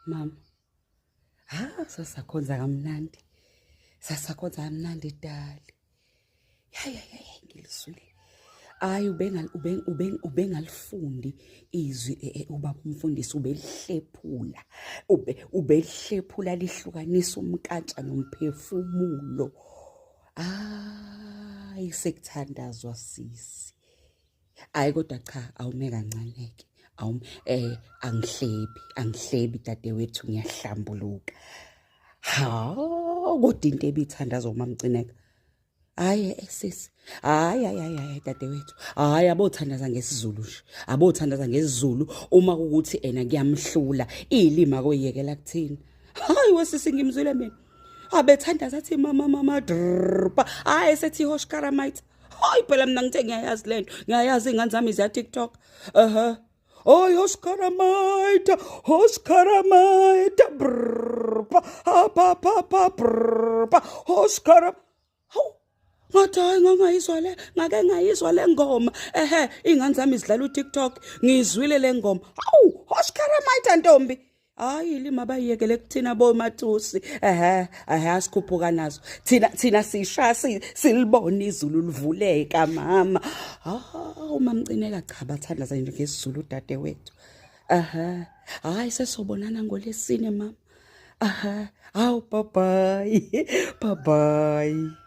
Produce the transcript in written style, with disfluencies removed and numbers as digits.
Mama. Ha, sasakhonza kamnandi. Sasakhonza kamnandi dali. Ya ya ya ngilizwile. Hayi ubengalifundi izwi e, e, ubaba umfundisi ubelihlephula. Ube ubelihlephula lihlukanisa umkantsha nomphefumulo. Hayi sekuthandazwa sisi. Hayi kodwa cha awume kancane-ke awume eh angihlebi angihlebi dadewethu ngiyahlambuluka ha kodwa into ebithandazwa umamcineka hayi eh, sisi hayi hayi hayi hayi dadewethu hayi abothandaza ngesiZulu nje abothandaza ngesiZulu uma kukuthi ena kuyamhlula ilima koyekela kuthina hayi wesisi ngimzwile mina abethandaza athi mama mama drpa hayi sethi hoshkaramite Hayi phela mina ngithe ngiyayazi lento. Ngiyayazi ingane zami ziya TikTok. Ehhe. Oy Oscaramaita, Oscaramaita. Brr, pa pa pa pa brr, pa Oscar. Hawu. Ngathi hayi ngangayizwa le, ngake ngayizwa le ngoma. Ehhe, ingane zami zidlala uTikTok. Ngizwile le ngoma. Hawu, Oscaramaita ntombi. Hayi lima bayekele kuthina bomathusi ehe ehe asikhuphuka nazo thina thina sisha silibona izulu livuleka mama hawu mamcineka cha bathandaza nje ngesizulu dadewethu ehe hayi sesobonana ngolesine mama aha hawu bye bye bye bye.